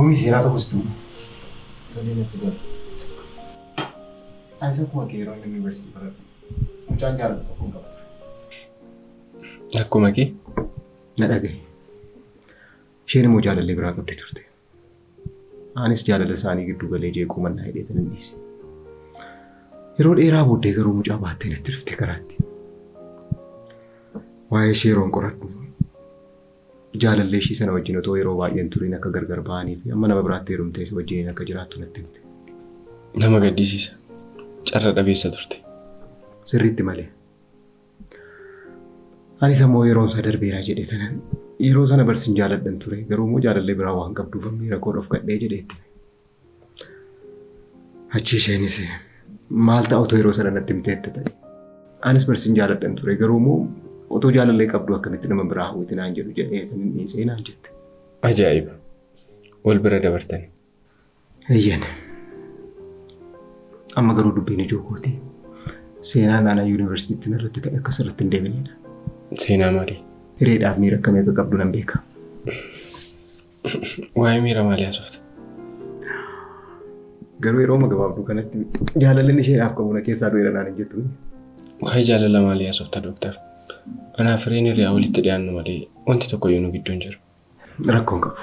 Gumii seenaa tokko sitti himu. Tolee natti tola. Anis akkuma kee yeroo inni yuunivarsiitii baradhu mucaan jaalladhu tokko hin qaba ture. Akkuma kee? Na dhagahi. Isheen immoo jaalallee biraa qabdi turte. Anis jaalala isaanii gidduu galee jeequu mannaa hidheetan hin dhiise. Yeroo dheeraa booddee garuu mucaa baattee natti dhufte karaatti. Waa'ee ishee yeroon qoradhu jaalallee ishii sana wajjin otoo yeroo baay'een turiin akka gargar ba'anii fi amma nama biraatti heerumtee isa wajjiniin akka jiraattu natti himte. Nama gaddisiisa. Carra dhabeessa turte. Sirriitti malee. Anis ammoo yeroon isaa darbeera jedhee tanan yeroo sana barsin jaaladhan ture garuu immoo jaalallee biraa waan qabduuf miira koo dhofkadhee jedhee itti hime. Achi isheenis maal ta'a otoo yeroo sana natti himteetta ta'e. Anis barsin jaaladhan ture garuu immoo otoo jaalallee qabdu akkamitti nama biraa hawwiti naan jedhu jedhee tanan dhiisee naan jette. Ajaa'iba! Wal bira dabartani. Eeyyan. Amma garuu dubbiin ijoo kooti. Seenaan ana yuunivarsiitiitti narratti ta'e akka sirratti hin deebinedha. Seenaa maalii? Hireedhaaf miira akkamii akka qabdu nan beeka. Waa'ee miira maalii haasofta? Garuu yeroo gabaabduu kanatti jaalalli isheedhaaf qabu na keessaa du'eera naan hin jettu. Waa'ee jaalala maalii haasofta dooktar? Anaaf hireen hiriyaa walitti dhiyaannu malee wanti tokko iyyuu nu gidduu hin jiru. Rakkoon qabu.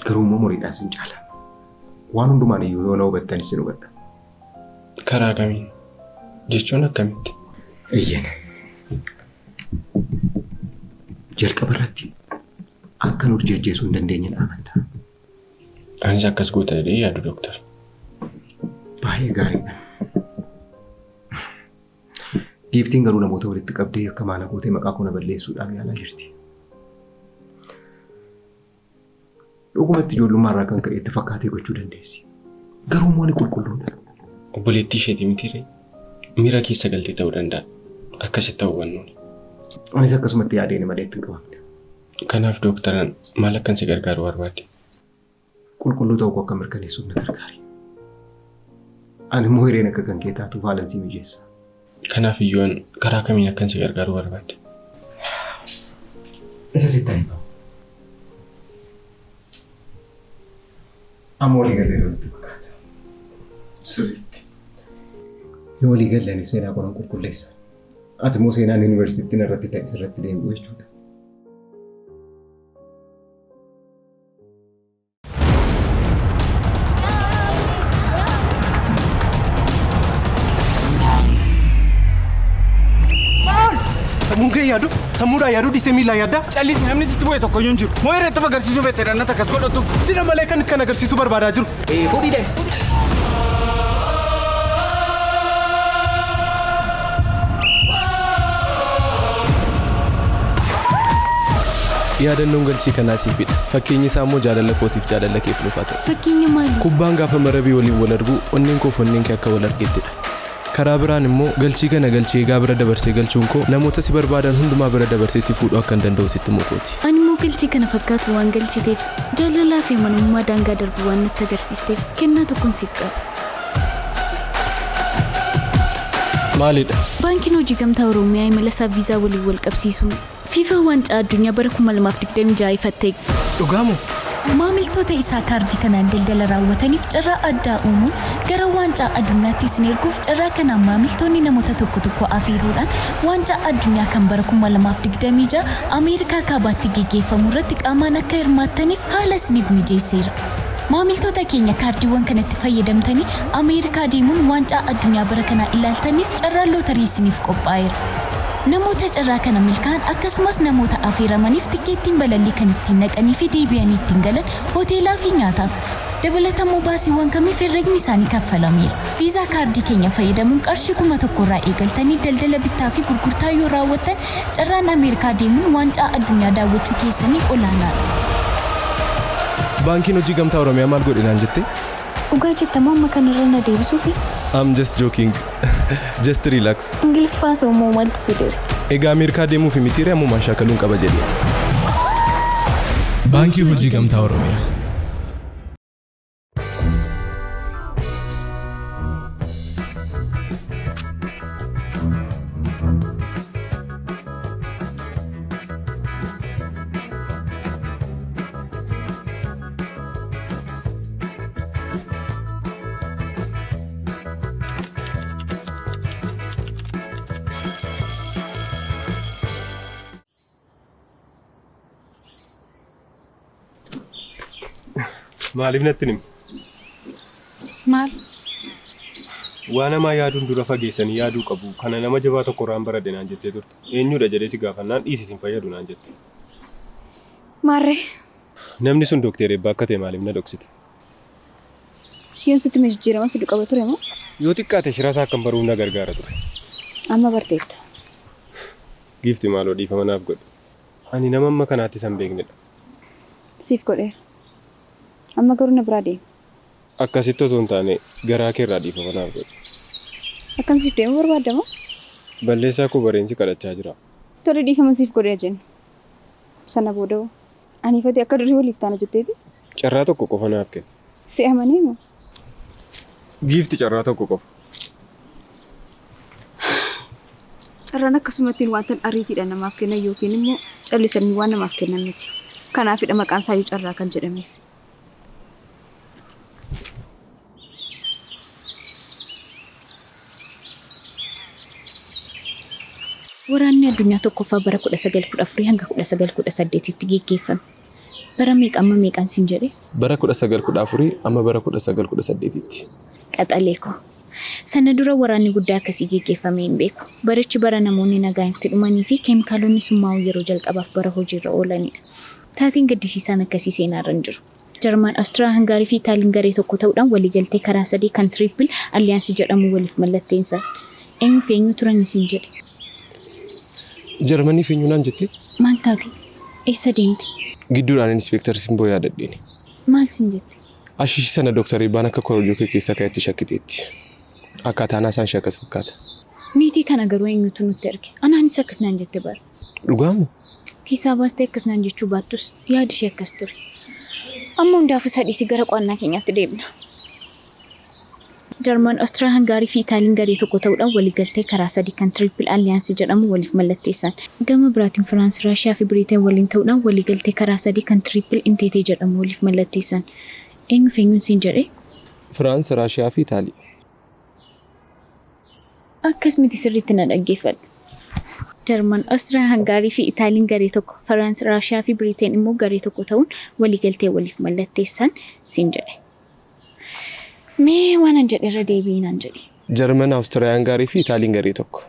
Garuu immoo muriidhaan sin caala. Waan hundumaan iyyuu yoo na hubattanis sin hubadha. Karaa kamiin? Jechuun akkamitti? Eeyyeen. Jalqaba irratti akka nu ajjeesuu hin dandeenye amantaa. Anis akkas goota jedhee yaadu dooktar. Baay'ee gaariidha. Giiftiin garuu namoota walitti qabdee akka maana gootee maqaa koo na balleessuudhaaf yaalaa jirti. Dhugumatti ijoollummaa irraa kan ka'e itti fakkaatee gochuu dandeessi. Garuu immoo ani qulqulluudha. Obboleettii isheetii miti ree? Miira keessa galtee ta'uu danda'a. Akkasitti hubannuuni. Anis akkasumatti yaadeen malee itti hin qabamne. Kanaaf dooktaraan maal akkan si gargaaru barbaadde? Qulqulluu ta'uu koo akka mirkaneessuuf na gargaari. Ani immoo hireen akka kan kee taatuuf haalan sii mijeessa. Kanaaf iyyuu an karaa kamiin akkan si gargaaru barbaadde? Isa sitti hima. Amma walii gallee natti fakkaata. Sirriitti. Yoo walii galle ani seenaa koo nan qulqulleessa. Ati immoo seenaan yuunivarsiitii irratti ta'e sirratti deebi'u jechuudha. Sammuun kee yaadu, sammuudhaan yaaduu dhiistee miilaan yaaddaa? Callisi namni sitti bu'e tokko iyyuu hin jiru. Moo irratti of agarsiisuu feete dhannata akkas godhatuuf? Sina malee kan kan agarsiisuu barbaadaa jiru. Fuudhii deemi. Yaadannoon galchii kanaa siifidha. Fakkeenyi isaa immoo jaalala kootiif jaalala keef nuuf haa ta'u. Fakkeenya maali? Kubbaan gaafa marabii waliin wal argu onneen koof onneen kee akka wal argettidha. Karaa biraan immoo galchii kana galchii egaa bira dabarsee galchuun koo namoota si barbaadan hundumaa bira dabarsee si fuudhuu akka hin danda'u sitti himuu kooti. Ani immoo galchii kana fakkaatu waan galchiteef jaalalaa fi amanamummaa daangaa darbu waan natti agarsiisteef kennaa tokkoon siif qaba. Maalidha? Baankiin Hojii Gamtaa Oromiyaa imala isaa viizaa waliin wal qabsiisuun FIFA Waancaa Addunyaa bara 2026 ifatte. Dhugaamoo? Maamiltoota isaa kaardii kanaan daldala raawwataniif carraa addaa uumuun gara waancaa addunyaatti isin erguuf carraa kanaan maamiltoonni namoota tokko tokko afeeruudhaan waancaa addunyaa kan bara 2026 Ameerikaa kaabaatti geggeeffamu irratti qaamaan akka hirmaattaniif haala isiniif mijeesseera. Maamiltoota keenya kaardiiwwan kanatti fayyadamtanii Ameerikaa deemuun waancaa addunyaa bara kanaa ilaaltaniif carraan lootarii isiniif qophaa'eera. Namoota carraa kana milkaa'an akkasumas namoota afeeramaniif tikkeettiin balallii kan ittiin naqanii fi deebi'anii ittiin galan hoteelaa fi nyaataaf dabalatamoo baasiiwwan kamiif herregni isaanii kaffalameera. Viizaa kaardii keenya fayyadamuun qarshii 1000 irraa eegaltanii daldala bittaa fi gurgurtaa yoo raawwattan carraan Ameerikaa deemuun waancaa addunyaa daawwachuu keessanii olaanaadha. Baankiin Hojii Gamtaa Oromiyaa maal godhe naan jette? Dhugaa jettamoo amma kanarra na deebisuufi? I'm just joking. Just relax. Ingiliffaa immoo maaltu fidere? Egaa Ameerikaa deemuuf mitiiree ammumaan shaakaluun qaba jedhe. Baankii Hojii Gamtaa Oromiyaa. Maaliif natti himi? Maal? Waan namaa yaaduun dura fageessanii yaaduu qabu. Kana nama jabaa tokko irraan baradhe naan jettee turte. Eenyudha jedhee si gaafannaan dhiisi sin fayyadu naan jette. Maarree. Namni sun Dookter Eebbaa akka ta'e maaliif na dhoksite? Yoon sitti jijjiirama fidu qaba ture moo? Yoo xiqqaate shira isaa akkan baruuf na gargaara ture. Amma barteetta. Giifti maaloo dhiifama naaf godhe. Ani nama amma kanaatti san beeknedha. Siif godheera. Amma garuu na biraa deemi. Akkasitti otoo hin taane garaa kee irraa dhiifama naaf godhe. Akkan siif deemu barbaadda moo? Balleessaa koo bareensi kadhachaa jira. Tole dhiifama siif godhee jennu. Sana booda hoo? Ani fati akka durii waliif taana jetteeti? Carraa tokko qofa naaf kenni. Si amanee moo? Giifti carraa tokko qofa. Carraan akkasumattiin wanta ariitiidhaan namaaf kennan yookiin immoo callisanii waan namaaf kennan miti. Kanaafidha maqaan isaayyuu carraa kan jedhameef. Waraanni addunyaa tokkoffaa bara 1914 hanga 1918tti geggeeffame. Bara meeqa amma meeqaan siin jedhe? Bara 1914 amma bara 1918tti. Qaxalee koo. Sana dura waraanni guddaa akkasii geggeeffamee hin beeku. Barichi bara namoonni nagaan itti dhumanii fi keemikaalonni summaa'uu yeroo jalqabaaf bara hojiirra oolanidha. Taateen gaddisiisaan akkasii seenaarra hin jiru. Jarman, Awustiriyaa, Hangaarii fi Itaaliin garee tokko ta'uudhaan waliigaltee karaa sadii kan Triple Alliance jedhamu waliif mallatteessan. Eenyu fi eenyu turan siin jedhe? Jarmanii fi eenyu naan jette? Maal taate? Eessa deemte? Gidduudhaan Inspektar Simboo yaadadheeni. Maal siin jette? Ashiishii sana Dooktar Eebbaan akka korojoo kee keessaa ka'etti shakkiteetti. Akkaataan haasaan ishee akkas fakkaata. Niitii kana garuu eenyutu nutti erge? Anaanis akkas naan jette bara. Dhugaamu? Keessaa baastee akkas naan jechuu baattus yaadi ishee akkas ture. Amma hundaafuu sadhiisii gara qo'annaa keenyaatti deebina. Jarman, Awustiriyaa, Hangaarii fi Itaaliin garee tokko ta'uudhaan waliigaltee karaa sadii kan Triple Alliance jedhamu waliif mallatteessan. Gama biraatiin Firaans, Raashiyaa fi Biriteen waliin ta'uudhaan waliigaltee karaa sadii kan Triple Entente jedhamu waliif mallatteessan. Eenyu fi eenyuun siin jedhe? Firaans, Raashiyaa fi Itaalii. Akkas miti sirriitti na dhaggeeffadhu. Jarman, Awustiriyaa, Hangaarii fi Itaaliin garee tokko, Firaans, Raashiyaa fi Biriteen immoo garee tokko ta'uun waliigaltee waliif mallatteessan siin jedhe. Mee waan an jedhe irra deebi'i naan jedhi. Jarman, Awustiriyaa, Hangaarii fi Itaaliin garee tokko.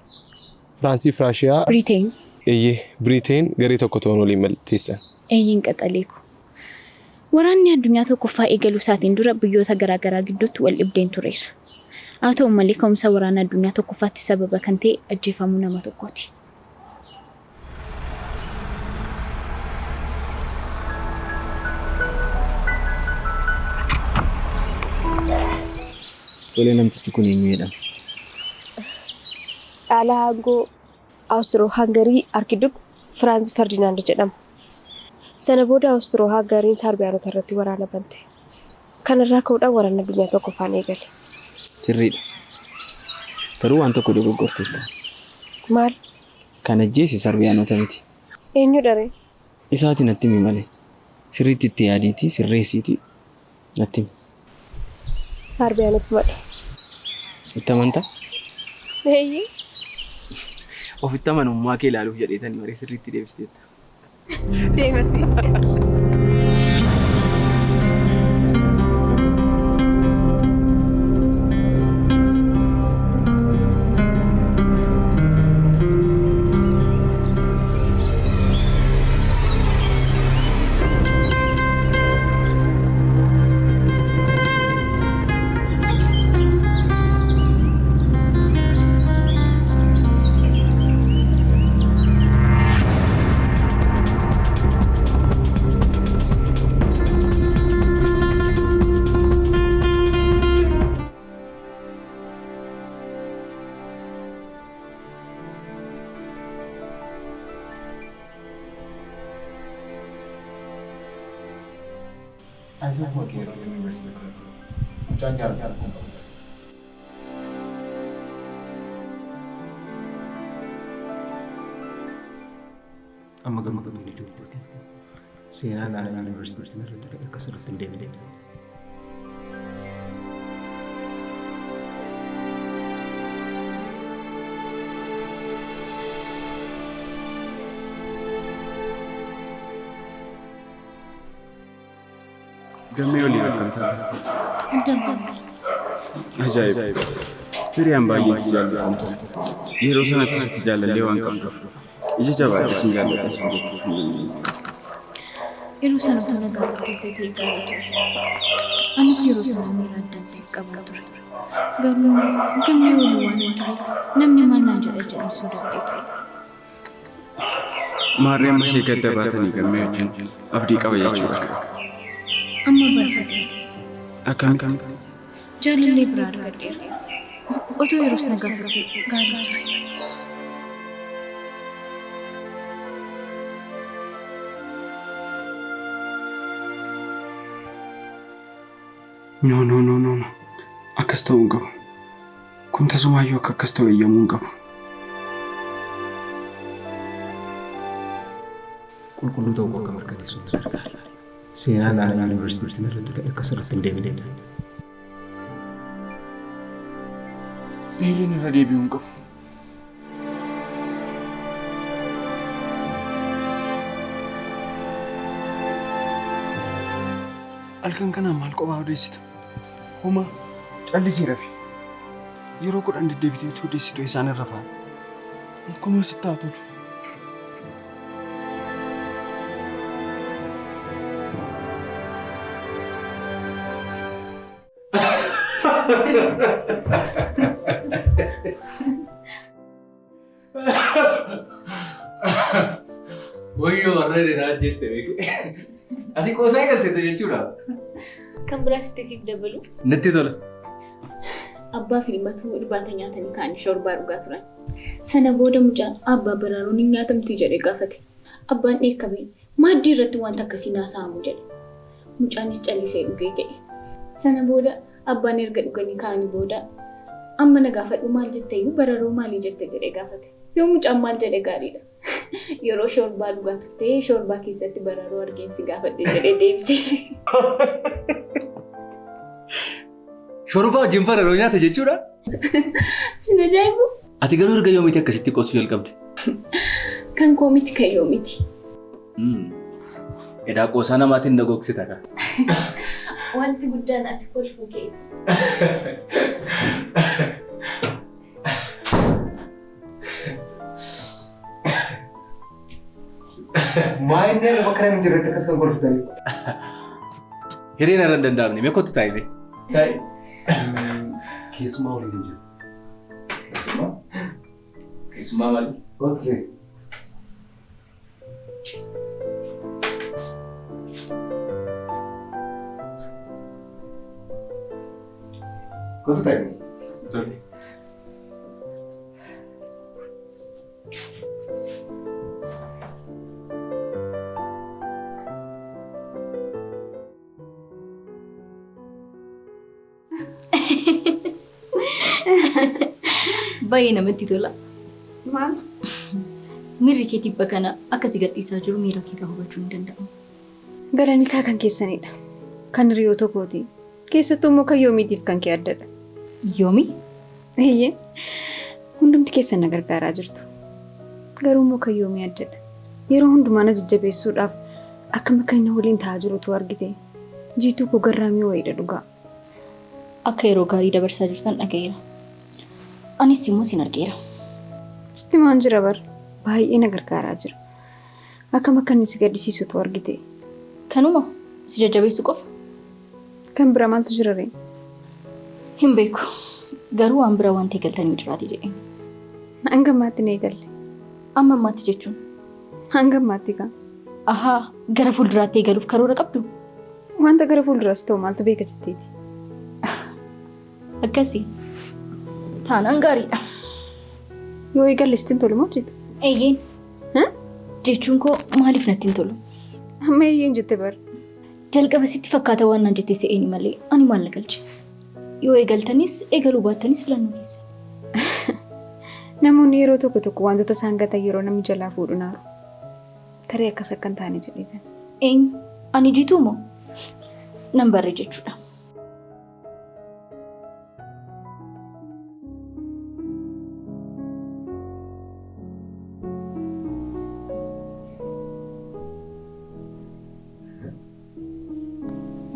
Firaansii fi Raashiyaa. Biriteen. Eeyyee, Biriteen garee tokko ta'uun waliin mallatteessan. Eeyyeen qaxalee ko. Waraanni addunyaa tokkoffaa eegaluu isaatiin dura biyyoota garaagaraa gidduutti wal dhibdeen tureera. Haa ta'u malee ka'umsa waraana addunyaa tokkoffaatti sababa kan ta'e ajjeefamuu nama tokkooti. Tolee namtichi kun eenyu jedhama? Dhaalaa aangoo Awustiroo Hangarii Arkiduk Firaanz Ferdinaand jedhama. Sana booda Awustiroo Hangariin Saarbiyaanota irratti waraana bante. Kanarraa ka'uudhaan waraana addunyaa tokkoffaan eegale. Sirriidha. Garuu waan tokko dogoggorteetta. Maal? Kan ajjeese Sarbiyaanota miti. Eenyu dharee? Isaati natti himi malee. Sirriitti itti yaadiitii sirreessiitii natti himi. Saarbiyaanota madha. Itti amantaa? Eeyyee. Ofitti amanamummaa kee ilaaluuf jedheetanii malee sirriitti deebisteetta. Deemasi. Anis akkuma kee yeroo yuunivarsiitii ture mucaan jaalladhu kun qabu ture. Amma garuu dubbiin ijoolleeti. Seenaan ana yuunivarsiitii irratti ta'e akka sirriitti hin deebine. Gammee waliin akkam taate? Addaan. Ajaa'iba! Hiriyaan baay'een si jaalladha. Yeroo sanatti sitti jaalallee waan qabduuf ija jabaadhee sin jaalladha sin jechuuf hin dandeenye. Yeroo sana utuu na gaafattee ta'e gaarii ture. Anis yeroo sana miira addaan siif qaban ture. Garuu gammee waliin waan hin tureef namni maal naan jedha jedhee sodaadhee ture. Maarree amma ishee gadda baatanii gammee wajjin abdii qaba jechuudha. Amma barfateera. Akkamitti? Jaalallee biraa argadheera. Otoo yeroos na gaafattee gaarii ture. No, no, no, no, no. Akkas ta'uu hin qabu. Kun tasumaayyuu akka akkas ta'u eeyyamuu hin qabu. Qulqulluu ta'uu akka mirkaneessuuf nu gargaara. Seenaa naannoo yuunivarsiitii irratti ta'e akka sirriitti hin deebinedha. Eeyyeen irra deebi'uu hin qabu. Halkan kanaan maal qophaa odeessitu? Homaa callisii rafi. Yeroo 10 deddeebitee utuu odeessitu isaan irra faana. Kunoo sitti haa tolu. Wayyoo warra na ajjeeste beeku. Ati qoosaa eegalteetta jechuudha. Kan biraas itti siif dabalu. Natti tola. Abbaa fi ilmatu irbaata nyaatanii ka'anii shorbaa dhugaa turan. Sana booda mucaan abbaa baraaruun hin nyaatamtu jedhee gaafate. Abbaan dheekkamee maaddii irratti wanta akkasii naasa'amu jedhe. Mucaanis callisee dhugee ka'e. Sana booda abbaan erga dhuganii ka'anii booda amma na gaafadhu maal jetteeyyuu bararoo maalii jette jedhee gaafate. Yoo mucaan maal jedhe gaariidha. Yeroo shorbaa dhugaa turte shorbaa keessatti bararoo argeensi gaafadhe jedhee deebisee. Shorbaa wajjin bararoo nyaata jechuudha? Sin ajaa'ibu? Ati garuu erga yoomiiti akkasitti qoosuu jalqabde? Kan koo miti kan yoomiti. Edaa qoosaa namaatiin na gogsita kaa. Wanti guddaan ati kolfuu keeti. Maal inni irra bakka namni jirretti akkas kan kolfitanii? Hireen irra hin danda'amne mee kottu taa'i mee? Taa'i. Keessumaa waliin hin jiru. Keessumaa? Keessumaa maali? Kottu see. Kottu taa'i. Tole. Baay'ee namatti tola. Maal? Miirri kee tibba kana akkasii gadhiisaa jiru miira kee irraa hubachuu hin danda'amu. Galanni isaa kan keessanidha. Kan hiriyoota kooti. Keessattuu immoo kan yoomiitiif kan kee addadha. Yoomi? Eeyyee. Hundumti keessan na gargaaraa jirtu. Garuu immoo kan yoomii addadha. Yeroo hundumaa na jajjabeessuudhaaf akkam akka inni waliin taa'aa jirutu argite. Jiituu koo garraamii wayiidha dhugaa. Akka yeroo gaarii dabarsaa jirtan dhaga'eera. Anis immoo sin argeera. Sitti maan jira bar baay'ee na gargaaraa jira. Akkam akka inni si gaddisiisutu argite. Kanuma si jajjabeessu qofa. Kan bira maaltu jira ree? Hin beeku. Garuu waan bira waan eegaltanii jiraate jedhee. Hanga ammaatti na eegalle. Amma ammaatti jechuun? Hanga ammaatti kaa. Ahaa gara fuulduraatti eegaluuf karoora qabdu? Wanta gara fuulduraas ta'u maaltu beeka jetteeti? Akkasii. Taanaan gaariidha. Yoo eegalle sitti hin tolu moo jetti? Eeyyeen. Jechuun koo maaliif natti hin tolu? Amma eeyyeen jette bara. Jalqaba sitti fakkaata waan naan jette se'eeni malee ani maal na galche? Yoo eegaltanis eegaluu baattanis filannoo keessa. Namoonni yeroo tokko tokko wantoota isaan gatan yeroo namni jalaa fuudhu naaru. Tarii akkas akka hin taane jedheetan. Eenyu? Ani jiituu moo? Nan barre jechuudha.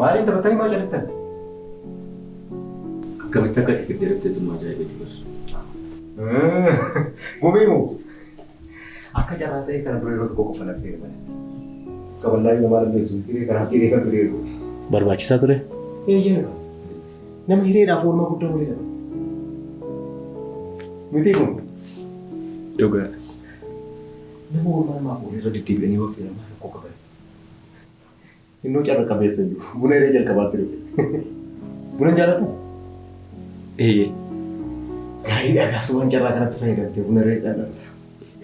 Maaliin taphattanii maal callistan? Akkamitti akka ati fiddee dhufteetu nu ajaa'ibeeti bar. Gumee moo? Akka carraa ta'e kana dura yeroo tokko qofa lafee malee. Qaballaa yoo maal beeksu hiree karaa hiree kan biree jiru. Barbaachisaa ture? Eeyyee. Nama hireedhaaf oolmaa guddaa ooledha. Miti kun? Dhugaadha. Nama oolmaa namaaf oolee irra deddeebi'anii yoo affeeran maal rakkoo qaban? Innoo carra qabeessa iyyuu buna hiree jalqabaatti dhufe. Buna hin jaallattuu? Eeyyee. Gaariidha gaasumaan carraa kanatti fayyadamtee buna hiree dhandhamta.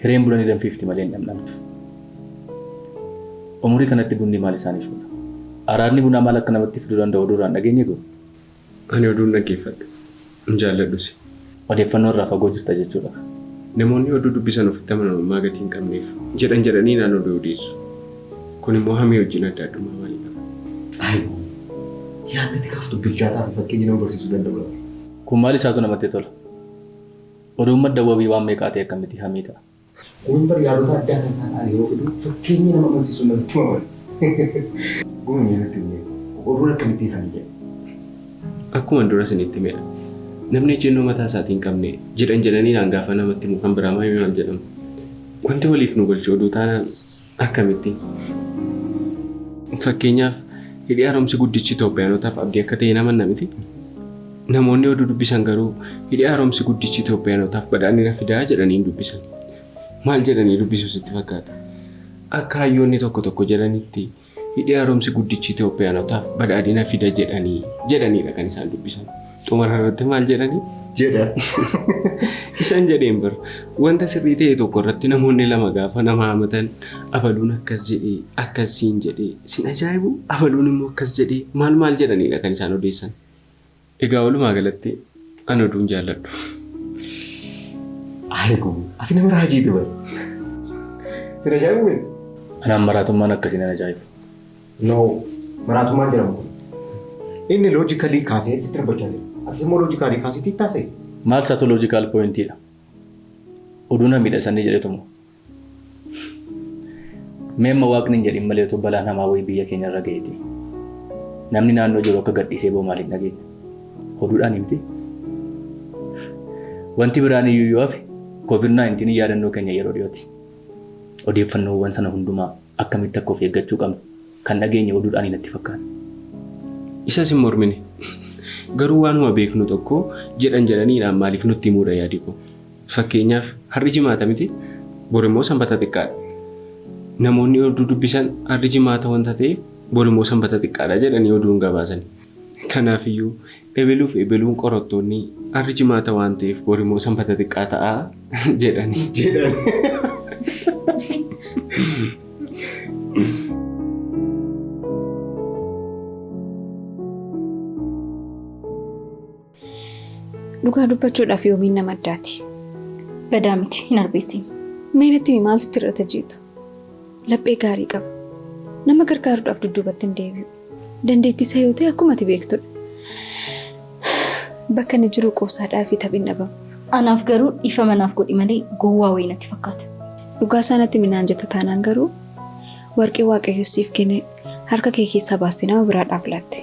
Hireen buna ni danfifti malee hin dhandhamtu. Umurii kanatti bunni maal isaaniif godha? Araarni bunaa maal akka namatti fiduu danda'u duraan dhageenye goo? Ani oduun dhaggeeffadhu. Hin jaalladhus. Odeeffannoo irraa fagoo jirta jechuudha. Namoonni oduu dubbisan ofitti amanamummaa gatii hin qabneef jedhan jedhanii naan oduu odeessu. Kun immoo hamii wajjin adda addummaa maalii qaba? Ayi yaadni ati kaaftu bilchaataa fi fakkeenya nama barsiisuu danda'u dha. Kun maal isaatu namatti tola? Oduun madda wabii waan meeqaa ta'e akkamitti hamii ta'a? Gumiin bar yaadota addaa kan isaan ta'an yeroo fidu fakkeenya nama amansiisuun namatti hima malee. Gumi mee natti himi oduun akkamittiin hamii ta'e? Akkuman dura isinitti himedha. Namni ejjennoo mataa isaatii hin qabne jedhan jedhanii naan gaafa namatti himu kan biraa maal maal jedhama. Wanti waliif nu galchu oduu taanaan akkamitti? Fakkeenyaaf hidhi haaromsi guddichi Itoophiyaanotaaf abdii akka ta'e hin amanna miti? Namoonni oduu dubbisan garuu hidhi haaromsi guddichi Itoophiyaanotaaf badhaadhina fidaa jedhanii hin dubbisan. Maal jedhanii dubbisu sitti fakkaata? Akka hayyoonni tokko tokko jedhanitti hidhi haaromsi guddichi Itoophiyaanotaaf badhaadhina fida jedhanii jedhaniidha kan isaan dubbisan. Xumura irratti maal jedhanii? Jedhan. Isan jedheen bar wanta sirrii ta'e tokko irratti namoonni lama gaafa nama hamatan abaluun akkas jedhee akkas siin jedhee sin ajaa'ibu abaluun immoo akkas jedhee maal maal jedhaniidha kan isaan odeessan. Egaa walumaa galatti ani oduun jaalladhu. Ayi gumi ati nama raajiiti bar. Sin ajaa'ibu mee? Anaan maraatummaan akkasii nan ajaa'iba. No maraatummaan jedhamu kun. Inni logically kaasee sitti dubbachaa jira. Atis immoo logically kaasiitii itti haasa'i. Maal isaatu logical point dha? Oduu na miidha sanii jedhetu moo? Mee amma waaqni hin jedhin malee otoo balaan hamaa wayii biyya keenya irra ga'eeti. Namni naannoo jiru akka gadhiisee ba'u maaliin dhageenya? Oduudhaan miti. Wanti biraan iyyuu yoo hafe COVID-19 yaadannoo keenya yeroo dhiyooti. Odeeffannoowwan sana hundumaa akkamitti akka of eeggachuu qabnu kan dhageenye oduudhaan natti fakkaata. Isas hin mormine. Garuu waanuma beeknu tokko jedhan jedhaniidhaan maaliif nutti himuudha yaadi koo. Fakkeenyaaf har'i jimaata miti bor immoo sanbata xiqqaadha. Namoonni oduu dubbisan har'i jimaata wanta ta'eef bor immoo sanbata xiqqaadha jedhanii oduu hin gabaasani. Kanaafiyyuu ebeluuf ebeluun qorattoonni har'i jimaata waan ta'eef bor immoo sanbata xiqqaa ta'a jedhani. Jedhan. Dhugaa dubbachuudhaaf yoomiin nama addaati. Badaa miti hin arbeessin. Mee natti himi maaltu itti hir'ata jeetu? Laphee gaarii qaba. Nama gargaaruudhaaf dudduubatti hin deebi'u. Dandeettii isaa yoo ta'e akkuma ati beektudha. Bakka inni jiru qoosaadhaa fi taphi hin dhabamu. Anaaf garuu dhiifama naaf godhi malee gowwaa wayii natti fakkaata. Dhugaa isaa natti himi naan jetta taanaan garuu warqee Waaqayyo siif kenne harka kee keessaa baastee nama biraadhaaf laatte.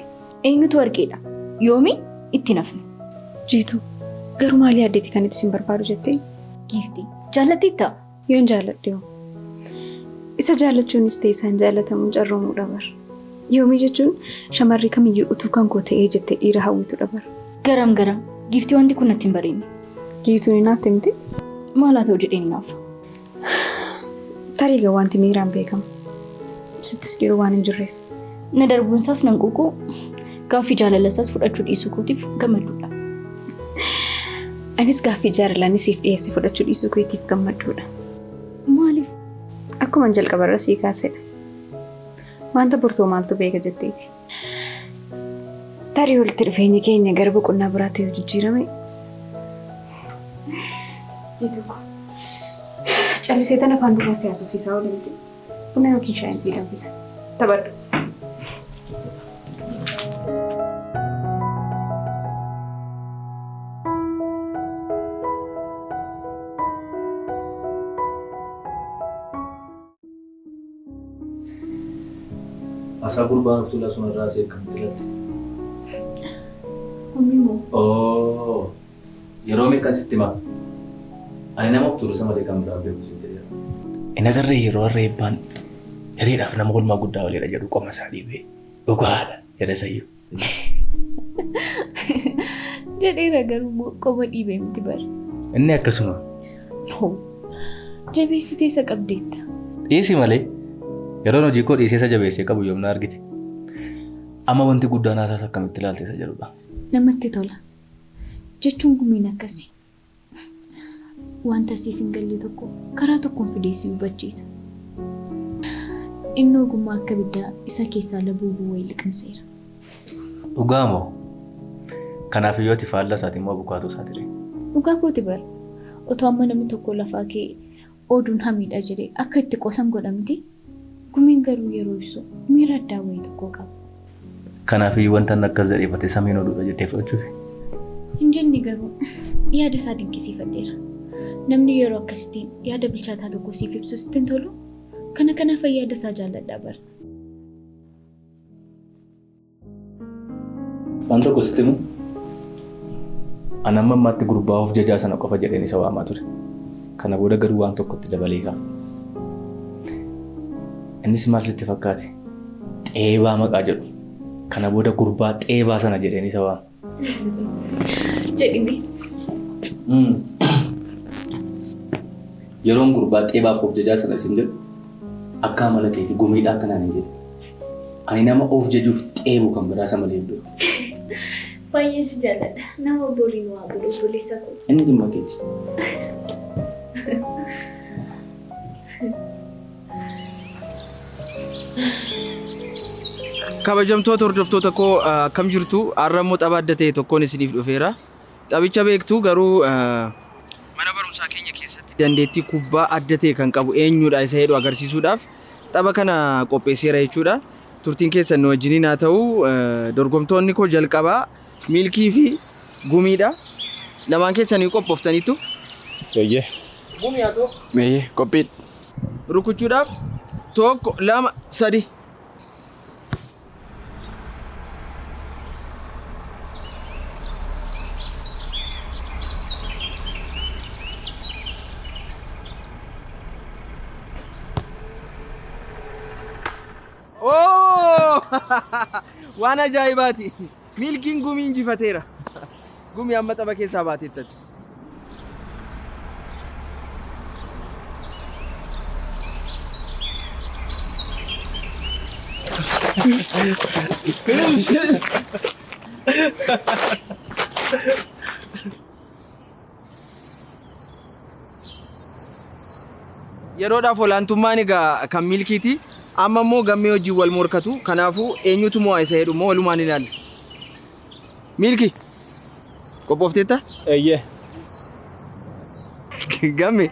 Eenyutu warqeedha? Yoomi itti hin hafne. Jiituu, garuu maal yaaddeeti kan itti sin barbaadu jettee? Giiftii, jaallatteettaa? Yoon jaalladhe hoo? Isa jaallachuunis ta'e isaan jaallatamuun carroomuudha bar. Yoomii jechuun shamarri kamiyyuu utuu kan koo ta'ee jettee dhiira hawwitudha bar. Garam garam, Giiftii wanti kun natti hin bareedne. Jiituun hinaafte miti? Maal haa ta'u jedheen hinaafa? Tarii egaa wanti miiraan beekamu. Sittis dhiiroo waan hin jirreef. Na darbuunsaas nan quuqu, gaaffii jaalalasaas fudhachuu dhiisuu kootiif gammadduudha. Anis gaaffii jaalalaa inni siif dhiyeesse fudhachuu dhiisuu keetiif gammadduudha. Maaliif? Akkuman jalqabarra sii kaasedha. Wanta bortoo maaltu beeka jetteeti. Tarii walitti dhufeenyi keenya gara boqonnaa biraatti yoo jijjiirame. Jiituu koo. Callisee tan afaan duwwaa si haasofsiisaa oole miti. Buna yookiin shaayiin sii danfisa. Taphadhu. Asaa gurbaan of tuulaa sun irraa asii akkamitti ilaalte? Gumii moo? Oo! Yeroo meeqan sitti himaa? Ani nama of tuuluu isa malee kan biraa beeku siin jedheera. Hin agarree yeroo har'a eebbaan hiriidhaaf nama oolmaa guddaa waliidha jedhu qoma isaa dhiibee dhugaadha jedha sayyuu. Jedheera garuu qoma dhiibee miti bara. Inni akkasuma. Hoo! Jabeessitee isa qabdeetta. Dhiisi malee yeroon hojii koo dhiisee isa jabeessee qabu yoom na argite. Amma wanti guddaan haasaas akkamitti ilaalte isa jedhudha. Namatti tola. Jechuun gumiin akkasi. Wanta siif hin galle tokko karaa tokkoon fidee si hubachiisa. Inni ogummaa akka ibiddaa isa keessaa laboobuu wayii liqimseera. Dhugaa moo? Kanaaf iyyuu ati faallaa isaati immoo abukaatoo isaati ree? Dhugaa kooti bara. Otoo amma namni tokko lafaa kee oduun hamiidha jedhee akka itti qosan godhamti. Gumiin garuu yeroo ibsu miira addaa wayii tokko qaba. Kanaaf iyyuu wanta inni akkas jedheeffate samiin oduudha jettee fudhachuufi. Hin jenne garuu yaada isaa dinqisiifadheera. Namni yeroo akkasitti yaada bilchaataa tokko siif ibsu sitti hin tolu. Kana kanaaf yaada isaa jaalladha bara. Waan tokko sitti himu. Ani amma ammaatti gurbaa of jajaa sana qofa jedheen isa waamaa ture. Kana booda garuu waan tokkotti dabaleera. Innis maal sitti fakkaate? Xeebaa maqaa jedhu. Kana booda gurbaa xeebaa sana jedheen isa waama. Jedhimi. Yeroon gurbaa xeebaaf of jajaa sana isin jedhu akka amala keetii gumiidhaa akkanaan hin jedhu. Ani nama of jajuuf xeebu kan biraa isa malee hin beeku. Baay'ee si jaalladha. Nama boriin waa godhu obboleessa koo. Inni dhimma keeti. Kabajamtoota hordoftoota koo akkam jirtu? Har'a immoo tapha adda ta'e tokkoon isiniif dhufeera. Taphicha beektu garuu mana barumsaa keenya keessatti dandeettii kubbaa adda ta'e kan qabu eenyudha isa jedhu agarsiisuudhaaf tapha kana qopheesseera jechuudha. Turtiin keessan nu wajjiniin haa ta'u. Dorgomtoonni koo jalqabaa Milkii fi Gumiidha. Lamaan keessanii qophooftaniittu? Eeyyee. Gumii haa ta'u. Eeyyee qophiidha. Rukuchuudhaaf 1, 2, 3. Oh! Waan ajaa'ibaati! Milkiin Gumii injifateera. Gumii amma tapha keessaa baateettati. Yeroodhaaf olaantummaan egaa kan Milkiiti. Amma immoo Gammee wajjin wal morkatu. Kanaafuu eenyutu mo'a isa jedhu immoo walumaan ilaalla. Milki qophoofteetta? Eeyyee. Gamme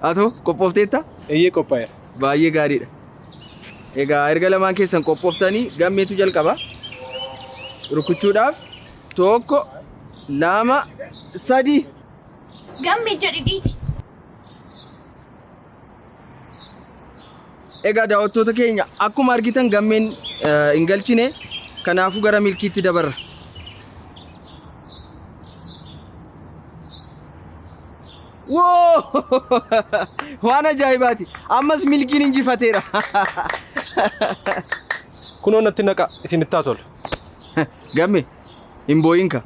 atoo qophoofteetta? Eeyyee qophaa'eera. Baay'ee gaariidha. Egaa erga lamaan keessan qophooftanii Gammeetu jalqaba. Rukuchuudhaaf 1, 2, 3. Gammee jedhi dhiiti. Egaa daawwattoota keenya akkuma argitan Gammeen hin galchine kanaafuu gara Milkiitti dabarra. Woo! Waan ajaa'ibaati! Ammas Milkiin injifateera. Kunoo natti naqa isinitti haa tolu. Gamme hin boo'inka.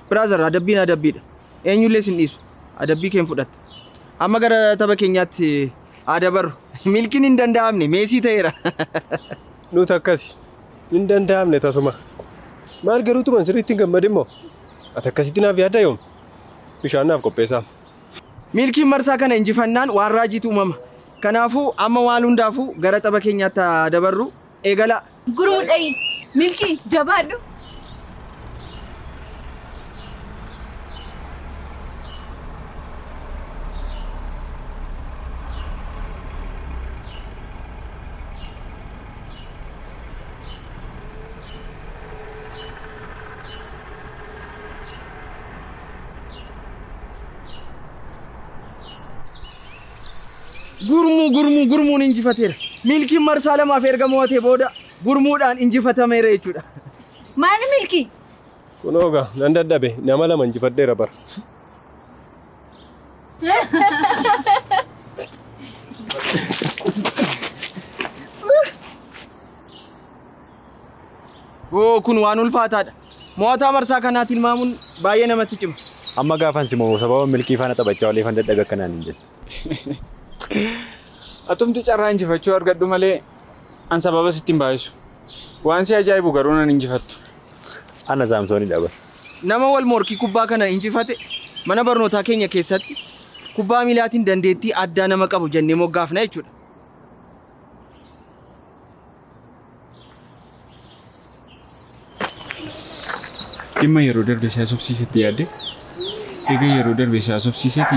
Brother, adabbiin adabbiidha. Eenyullee sin dhiisu. Adabbii keen fudhatta. Amma gara tapha keenyaatti haa dabarru. Milkiin hin danda'amne Meesii ta'eera. Nuti akkasi. Hin danda'amne tasuma. Maal garuu tuman sirriitti hin gammadin moo? Ati akkasitti naaf yaaddaa yoom? Bishaan naaf qopheessaa. Milkiin marsaa kana injifannaan waan raajiitu uumama. Kanaafuu amma waan hundaafuu gara tapha keenyaatti haa dabarru. Eegalaa. Gurmuu dha'i. Milkii jabaadhu. Gurmuu Gurmuu Gurmuun injifateera. Milkiin marsaa lamaaf erga mo'atee booda Gurmuudhaan injifatameera jechuudha. Maali Milkii? Kunoo egaa nan dadhabe nama lama injifadheera bara. Oo kun waan ulfaataadha. Mo'ataa marsaa kanaa tilmaamuun baay'ee namatti cima. Amma gaafan si mo'u sababa Milkii faana taphachaa ooleefan dadhabe akka naan hin jenne. Atumti carraa injifachuu argadhu malee an sababa sitti hin baay'isu. Waan si ajaa'ibu garuu nan injifattu. Ana Saamsoonidha bar. Nama wal morkii kubbaa kana injifate mana barnootaa keenya keessatti kubbaa miilaatiin dandeettii addaa nama qabu jennee moggaafna jechuudha. Dhimma yeroo darbe si haasofsiisetti yaadde? Eega yeroo darbe si haasofsiiseeti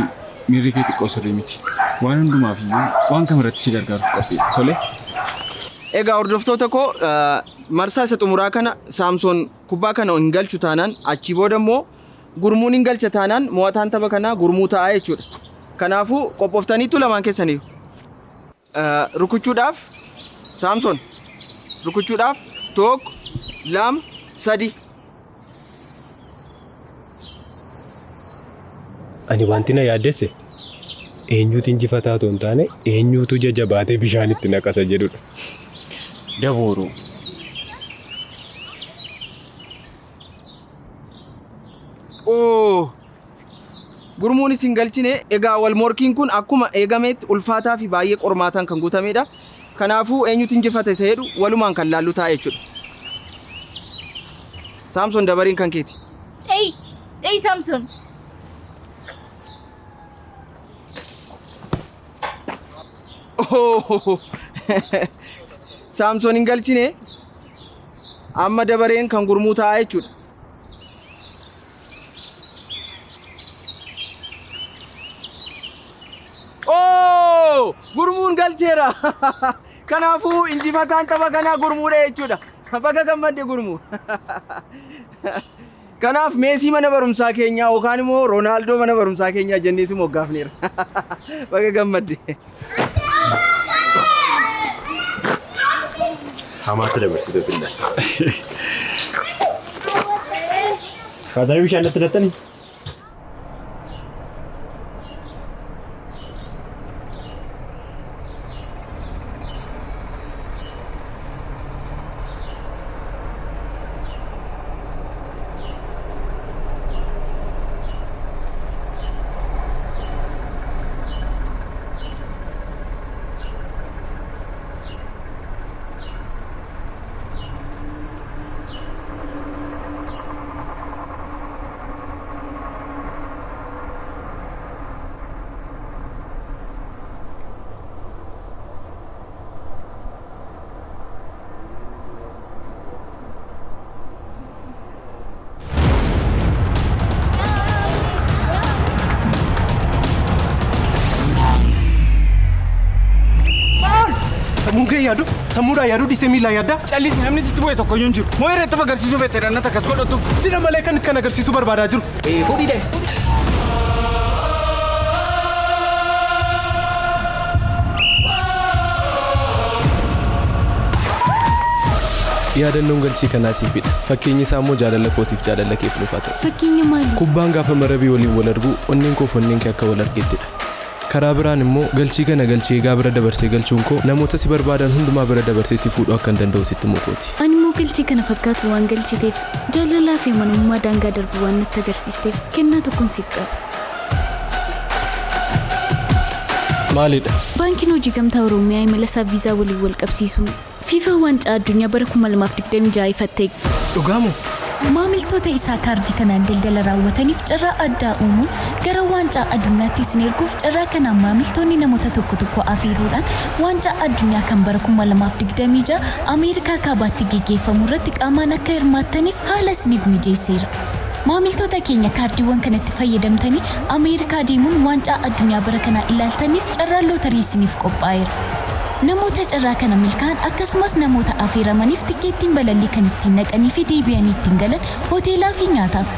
miirri kee xiqqoo sirrii miti. Waan hundumaaf iyyuu waan kam irratti si gargaaruuf qophiidha. Tole? Egaa hordoftoota koo marsaa isa xumuraa kana Saamsoon kubbaa kana hin galchu taanaan achii booda immoo Gurmuun hin galcha taanaan mo'ataan tapha kanaa Gurmuu ta'a jechuudha. Kanaafuu qophooftaniittu lamaan keessaniyyuu. Rukuchuudhaaf Saamsoon rukuchuudhaaf 1, 2, 3. Ani wanti na yaaddesse eenyuutu injifataa otoo hin taane eenyuutu ija jabaatee bishaan itti naqasa jedhudha. Dabooroo. Oo! Gurmuunis hin galchine. Egaa wal morkiin kun akkuma eegameetti ulfaataa fi baay'ee qormaataan kan guutamedha. Kanaafuu eenyutu injifata isa jedhu walumaan kan laallu ta'a jechuudha. Saamson dabareen kan keeti. Dha'i! Dha'i Saamson! Oo! Saamson hin galchine. Amma dabareen kan Gurmuu ta'a jechuudha. Oo! Gurmuun galcheera! Kanaafuu injifataan tapha kanaa Gurmuudha jechuudha. Baga gammadde Gurmuu. Kanaaf Meesii mana barumsaa keenyaa yookaan immoo Roonaaldoo mana barumsaa keenyaa jennee si moggaafneera. Baga gammadde. Hamaatti dabarsite billaa. Kaatanii bishaan natti lattanii? Sammuun kee yaadu sammuudhaan yaaduu dhiistee miilaan yaaddaa? Callisi namni sitti bu'e tokkoyyuu hin jiru. Moo irratti of agarsiisuu feete dhannata akkas godhattuuf? Sina malee kan kan agarsiisuu barbaadaa jiru. Fuudhii deemi. Yaadannoon galchii kanaa siifidha. Fakkeenyi isaa immoo jaalala kootiif jaalala keef nuuf haa ta'u. Fakkeenya maalii? Kubbaan gaafa marabii waliin wal argu onneen koof onneen kee akka wal argettidha. Karaa biraan immoo galchii kana galchii egaa bira dabarsee galchuun koo namoota si barbaadan hundumaa bira dabarsee si fuudhuu akkan danda'u sitti himuu kooti. Ani immoo galchii kana fakkaatu waan galchiteef, jaalalaa fi amanamummaa daangaa darbu waan natti agarsiisteef kennaa tokkon siif qaba. Maalidha? Baankiin Hojii Gamtaa Oromiyaa imala isaa viizaa waliin wal qabsiisuun FIFA Waancaa Addunyaa bara 2026 ifatti Dhugaa moo? Maamiltoota isaa kaardii kanaan daldala raawwataniif carraa addaa uumuun gara Waancaa Addunyaatti isin erguuf carraa kanaan maamiltoonni namoota tokko tokko afeeruudhaan Waancaa Addunyaa kan bara 2026 Ameerikaa Kaabaatti geggeeffamu irratti qaamaan akka hirmaattaniif haala isiniif mijeesseera. Maamiltoota keenya kaardiiwwan kanatti fayyadamtanii Ameerikaa deemuun Waancaa Addunyaa bara kanaa ilaaltaniif carraan lootarii isiniif qophaa'eera. Namoota carraa kana milkaa'an akkasumas namoota afeeramaniif tikkeettiin balallii kan ittiin dhaqanii fi deebi'anii ittiin galan, hoteelaa fi nyaataaf,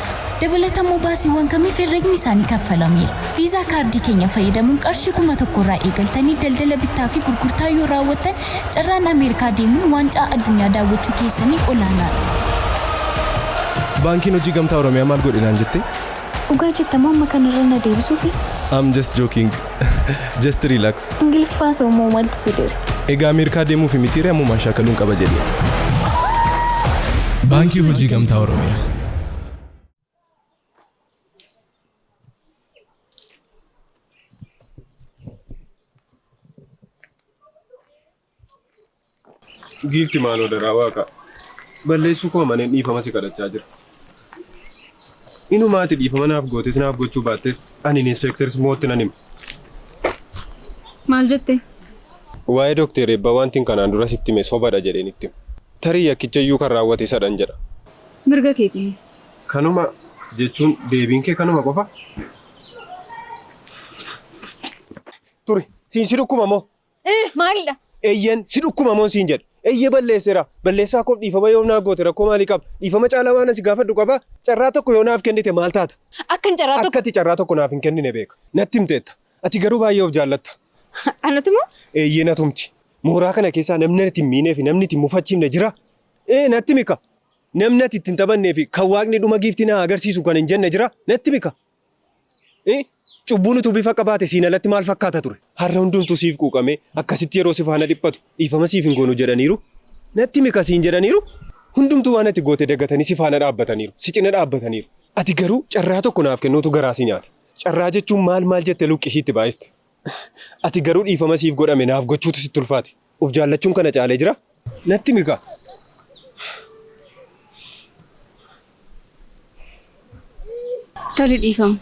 Dabalatammoo baasiiwwan kamiif herregni isaanii kaffalameera. Viizaa kaardii keenya fayyadamuun qarshii 1000 irraa eegaltanii daldala bittaa fi gurgurtaa yoo raawwattan carraan Ameerikaa deemuun waancaa addunyaa daawwachuu keessanii olaanaadha. Baankiin Hojii Gamtaa Oromiyaa maal godhe naan jette? Dhugaa jettamoo amma kanarra na deebisuufi? I'm just joking. Just relax. Ingiliffaa immoo maaltu fidere? Egaa Ameerikaa deemuuf mitiiree ammumaan shaakaluun qaba jedhee. Baankii Hojii Gamtaa Oromiyaa. Giifti maaloo daraa waaqa. Balleessuu koo maneen dhiifama si kadhachaa jira. Inumaati dhiifama naaf gootes naaf gochuu baattes ani inspekteris mootti nan hima. Maal jette? Waa'ee Dookter Eebbaa wanti kanaan dura sitti hime sobadha jedheen itti hima. Tarii yakkicha iyyuu kan raawwate isadhan jedha. Mirga keetii. Kanuma jechuun deebiin kee kanuma qofa? Turi, siin si dhukkuma moo? Maalidha? Eeyyan si dhukkuma moo siin jedha. Eeyyee balleesseera. Balleessaa koof dhiifama yoo naaf goote rakkoo maalii qaba? Dhiifama caalaa waan asi gaafadhu qaba. Carraa tokko yoo naaf kennite maal taata? Akkan carraa tokko. Akkati carraa tokko naaf hin kennine beeka. Natti himteetta. Ati garuu baay'ee of jaallatta. Anatumoo? Eeyyee natumti. Mooraa kana keessaa namni ati hin miinee fi namni itti hin mufachiifne jira. Natti mika. Namni ati ittiin taphannee fi kan waaqni dhuma giiftii na agarsiisu kan hin jenne jira. Natti mika. Cubbuun utuu bifa qabaate siin alatti maal fakkaata ture? Har'a hundumtuu siif quuqamee akkasitti yeroo si faana dhiphatu dhiifama siif hin goonu jedhaniiru. Natti mika siin jedhaniiru. Hundumtuu waan ati goote dagatanii si faana dhaabbataniiru. Si cina dhaabbataniiru. Ati garuu carraa tokko naaf kennuutu garaa si nyaata. Carraa jechuun maal maal jettee luqqisiitti baay'ifte. Ati garuu dhiifama siif godhame naaf gochuutu sitti ulfaate. Of jaallachuun kana caalee jira. Natti mika. Tole dhiifama.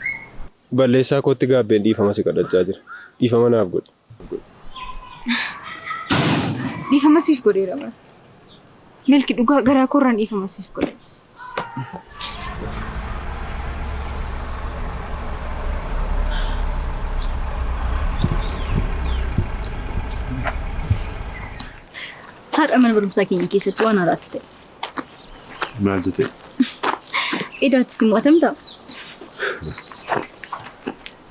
Balleessaa kootti gaabbeen dhiifama si kadhachaa jira. Dhiifama naaf godhi. Dhiifama siif godheera bara. Milki dhugaa garaa koorraan dhiifama siif godhe. Haadha mana barumsaa keenya keessatti waan haaraatti ta'e. Maaltu ta'e? Edaatti si mo'atamtaa?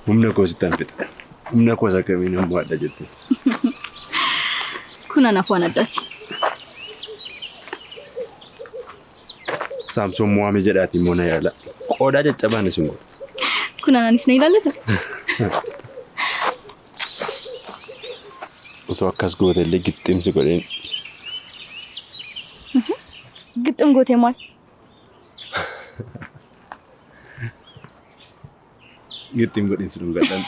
Humna koo sittan fixa. Humna koos akkamiin hin mo'adha jette. Kun anaaf waan addaati. Saamsoon mo'ame jedhaati immoo na yaala. Qodaa caccabaan isin godha. Kun anaanis na ilaallata. Utuu akkas goote illee gixximsi godheen. Gixxim gootee maal? Gixxim godhin si dhugadhaan.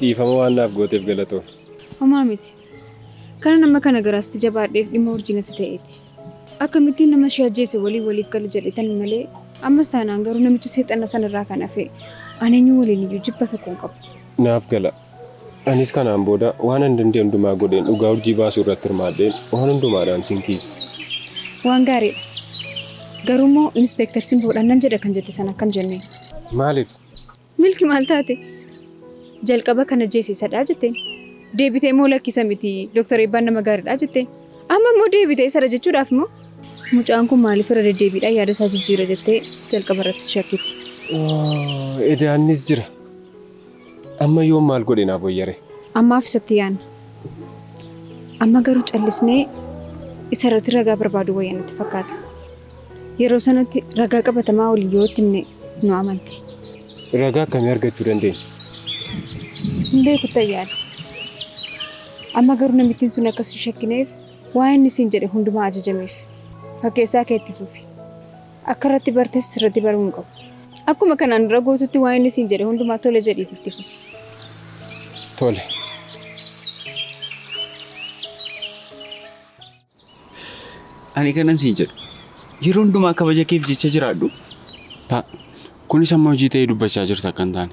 Dhiifama waan naaf gooteef galatoomi. Homaa miti. Kana nama kana garaasti jabaadheef dhimma urjiinatti ta'eeti. Akkamittiin nama ishee ajjeese waliin waliif galu jedhetan malee ammas taanaan garuu namicha seexana sanarraa kan hafe ani eenyu waliin iyyuu jibba tokko hin qabu. Naaf gala. Anis kanaan booda waan an danda'e hundumaa godheen dhugaa urjii baasuu irratti hirmaadheen waan hundumaadhaan sin kiisa. Waan gaariidha. Garuu immoo inspektar Simboodhaan nan jedha kan jette sana akkam jennee? Maaliif? Milki maal taate? Jalqaba kana jeesisadhaa jetteen. Deebitee immoo lakkisa miti Dooktar Eebbaan nama gaariidhaa jetteen. Amma immoo deebitee isarra jechuudhaaf immoo mucaan kun maaliif irra deddeebiidhaan yaada isaa jijjiira jettee jalqaba irratti shakkiti. Edaannis jira. Amma yoom maal godhe naaf wayyare? Ammaaf isatti yaadna. Amma garuu callisnee isarratti ragaa barbaadu wayya natti fakkaata. Yeroo sanatti ragaa qabatamaa waliin yoo itti himne nu amanti. Ragaa akkamii argachuu dandeenya? Hin beeku tayyaadha. Amma garuu namittiin sun akkas hin shakkineef waa inni siin jedhe hundumaa ajajameef. Fakkeessaa kee itti fufi. Akka irratti bartes sirratti baruu hin qabu. Akkuma kanaan dura gootutti waa inni siin jedhe hundumaa tole jedhiitti itti fufi. Tole. Ani kanan siin jedhu yeroo hundumaa kabaja keef jecha jiraadhu. Kunis amma hojii ta'ee dubbachaa jirta akka hin taane.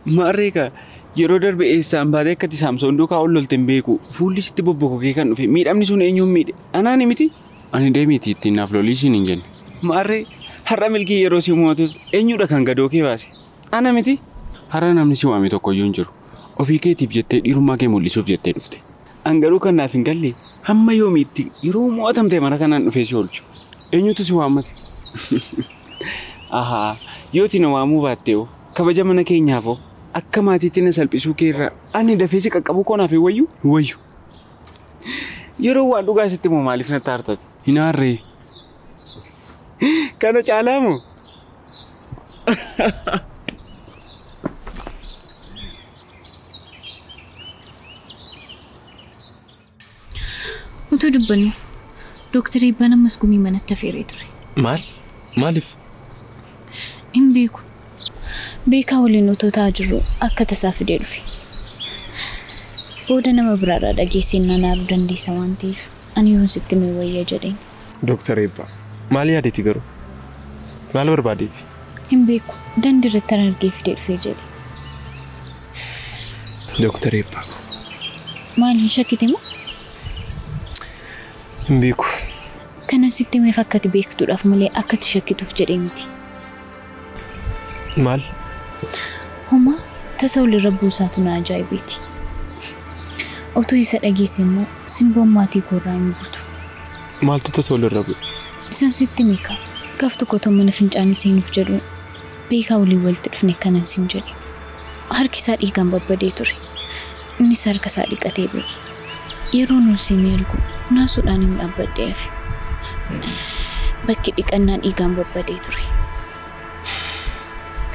Maarreeka yeroo darbe eessaan baatee akkati Saamsoon duukaa ol lolte hin beeku. Fuulli sitti bobbokokee kan dhufe miidhamni sun eenyuun miidhe? Anaani miti? Ani deemiiti ittiin naaf lolii siin hin jenne. Maarree har'a Milkii yeroo si mootus eenyudha kan gadoo kee baase? Ana miti? Har'a namni si waame tokkoyyuu hin jiru. Ofii keetiif jettee dhiirummaa kee mul'isuuf jettee dhufte. An garuu kan naaf hin galle hamma yoomiitti yeroo mo'atamte mara kanaan dhufee si oolchu. Eenyutu si waammate? Ahaa, yooti na waamuu baatte hoo kabaja mana keenyaaf hoo akka maatiitti na salphisuu kee irraa ani dafee si qaqqabuu koo naaf hin wayyu? Hin wayyu. Yeroo waan dhugaa sitti himu maaliif natti aartate? Hin aarree. Kana caalaa moo? Utuu dubbannu Dooktar Eebbaan ammas gumii manatti afeeree ture. Maal? Maaliif? Hin beeku. Beekaa waliin otoo taa'aa jirruu akka tasaa fidee dhufe. Booda nama biraarraa dhageesseen naan aaruu dandeessa waan ta'eef ani yoon sitti hime wayya jedheen. Dooktar Eebbaa. Maal yaadeeti garuu? Maal barbaadeeti? Hin beeku. Dandii irrattan argee fidee dhufe jedhe. Dooktar Eebbaa. Maal hin shakkite moo? Hin beeku. Kanan sitti himeef akka ati beektuudhaaf malee akka ati shakkituuf jedhee miti. Maal? Homaa tasa walirra buusaatu na ajaa'ibeeti. Utuu isa dhageesse immoo simboon maatii koo irraa hin buutu. Maaltu tasa walirra bu'e? Isan sitti hime kaa. Gaaf tokko otoon mana fincaanii seenuuf jedhuu Beekaa waliin walitti dhufne kanan siin jedhe. Harki isaa dhiigaan babbadee ture. Innis harka isaa dhiqatee ba'e. Yeroon ol seenee argu naasuudhaanin dhaabbadhee hafe. Bakki dhiqannaa dhiigaan babbadee ture.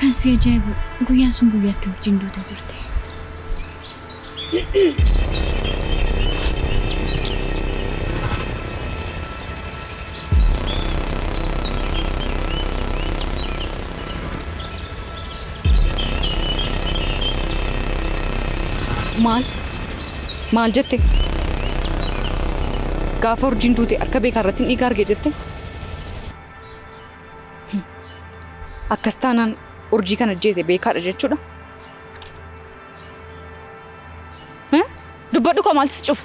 Kan si ajaa'ibu guyyaan sun guyyaatti urjiin duute turte. Maal? Maal jette? Gaafa urjiin duute harka beekaa irratti dhiiga arge jette? Akkas taanaan urjii kan ajjeese beekaadha jechuudha. Dubbadhu koo maaltu si cufe?